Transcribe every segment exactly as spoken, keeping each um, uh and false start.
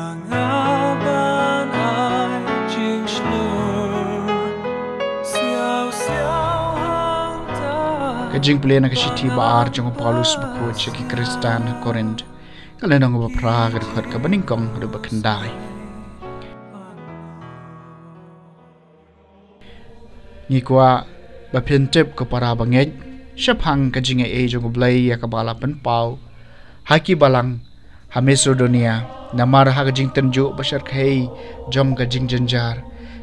Ka jingpule na ka shithi ba ar jong u Paulus bakhuid sha ki Khristan ha Korinth. Ka lynnong ba phra, ka dkhot kaba nyngkong haduh ba khyndai. Ngi kwah ba phin tip, ko para bangeit, shaphang ka jingaiei jong U Blei ïa kaba la pynpaw ha ki balang ha Macedonia, namar ha ka jingtynjuh ba shyrkhei jong ka jingjynjar,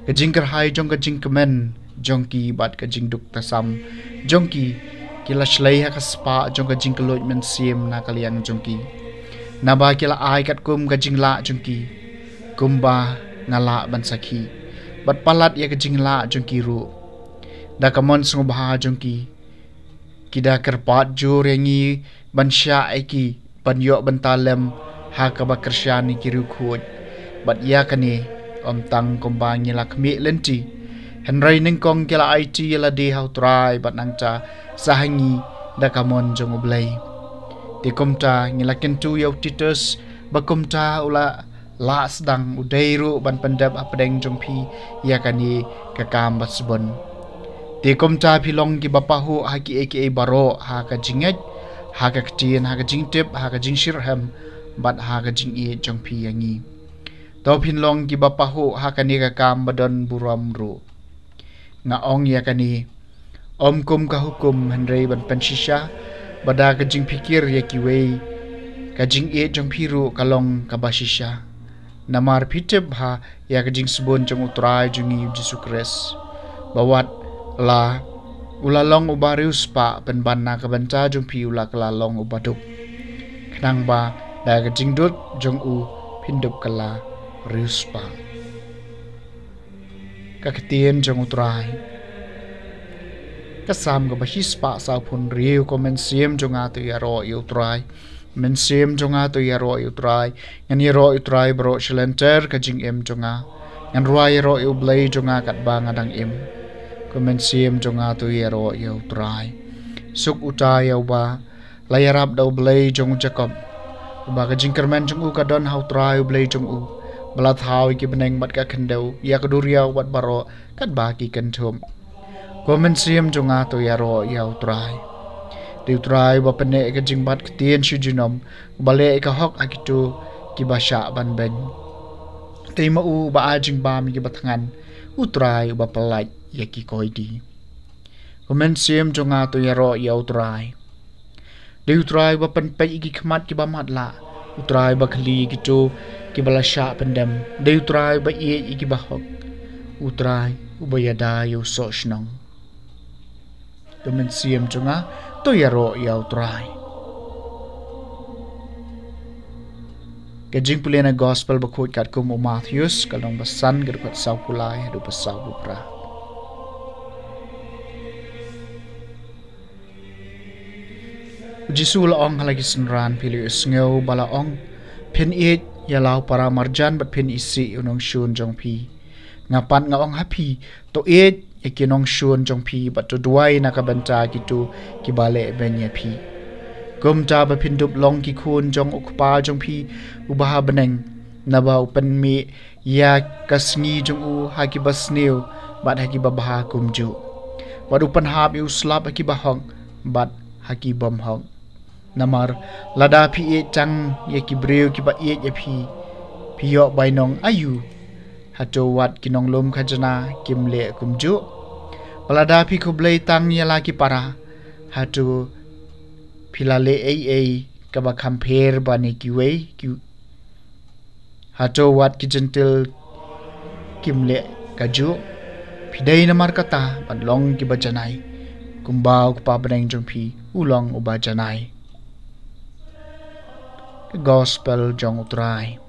ka jingkyrhai jong ka jingkmen jong ki bad ka jingduk tasam jong ki, ki la shlei ha ka spah jong ka jingkylluid mynsiem na ka liang jong ki. Naba ki la ai katkum ka jinglah jong ki, kumba nga lah ban sakhi, bad palat ïa ka jinglah jong ki ruh. Da ka mon sngewbha jong ki, ki da kyrpad jur ïa ngi ban shah ïa ki ban ïoh bynta lem ha kaba kyrshan ïa ki riewkhuid. Bad ïa kane, ym tang kumba ngi la khmih lynti, hynrei nyngkong ki la aiti ïa lade ha U Trai bad nangta sa ha ngi da ka mon jong U Blei. Te kumta ngi la kyntu ïa u Titus ba kumta u la lah sdang, u dei ruh ban pyndep hapdeng jong phi ïa kane ka kam ba sbun. Te kumta phi long kiba pahuh ha kiei kiei baroh, ha ka jingngeit, ha ka ktien, ha ka jingtip, ha ka jingshitrhem bad ha ka jingïeit jong phi ïa ngi. To phin long kiba pahuh ha kane ka kam ba don burom ruh. Nga ong ïa kane, ym kum ka hukum, hynrei ban pynshisha, ba da ka jingphikir ïa kiwei, ka jingïeit jong phi ruh ka long kaba shisha. Namar phi tip bha ïa ka jingsbun jong U Trai jong ngi U Jisu Khrist, ba wat la u la long uba riewspah, pynban na ka bynta jong phi u la kylla long uba duk, khnang ba da ka jingduk jong u phin dup kylla riewspah. Ka ktien jong U Trai. Ka Salm kaba shispah sawphew hynriew. Ko mynsiem jong nga, to ïaroh ïa U Trai. Mynsiem jong nga, to ïaroh ïa U Trai. Ngan ïaroh ïa U Trai baroh shi lynter ka jingim jong nga. Ngan rwai ïaroh ïa U Blei jong nga katba nga dang im. Ko mynsiem jong nga, to ïaroh ïa U Trai. Suk uta ïa uba la ïarap da U Blei jong u Jakob, uba ka jingkyrmen jong u ka don ha U Trai U Blei jong u, ba la thaw ïa ki bneng bad ka khyndew, ïa ka duriaw bad baroh katba ki kynthup. Ko mynsiem jong nga, to ïaroh ïa U Trai. Dei U Trai uba pynneh ïa ka jingbat ktien shu junom, uba leh ïa ka hok ha kito kiba shah ban beiñ. Dei ma u uba ai jingbam ïa kiba thngan, U Trai uba pyllait ïa ki koidi. Ko mynsiem jong nga, to ïaroh ïa U Trai. Dei U Trai uba pynpeit ïa ki khmat kiba matlah, U Trai uba khylli ïa kito kiba la shah pyndem. Dei U Trai uba ïeit ïa kiba hok, U Trai uba ïada ïa u soh shnong. Ko mynsiem jong nga, to ïaroh ïa U Trai. Ka jingpule na Gospel bakhuid katkum u Mathaios, ka lynnong ba san, ka dkhot sawphew lai haduh ba sawphew phra. U Jisu u la ong ha la ki synran, phi la ïohsngew ba la ong, phin ïeit ïa la u para marjan bad phin isih ïa u nongshun jong phi. Nga pat nga ong ha phi, to ïeit ïa ki nongshun jong phi bad to duwai na ka bynta kito kiba leh beiñ ïa phi. Kumta ba phin dup long ki khun jong u Kpa jong phi uba ha bneng, naba u pynmih ïa ka sngi jong u ha kiba sniew bad ha kiba bha kumjuh, bad u pynhap ïa u slap ha kiba hok bad ha ki bym hok. Namar lada phi ïeit tang ïa ki briew kiba ïeit ïa phi, phi ïoh bainong aïu? Hato wat ki nonglum khajna kim leh kumjuh? Bad lada phi khublei tang ïa la ki para, hato phi la leh ei ei kaba kham pher ban ïa kiwei ki? Hato wat ki jentil kim leh kajuh? Phi dei namar kata ban long kiba janai, kumba u Kpa bneng jong phi u long uba janai. Ka Gospel jong U Trai.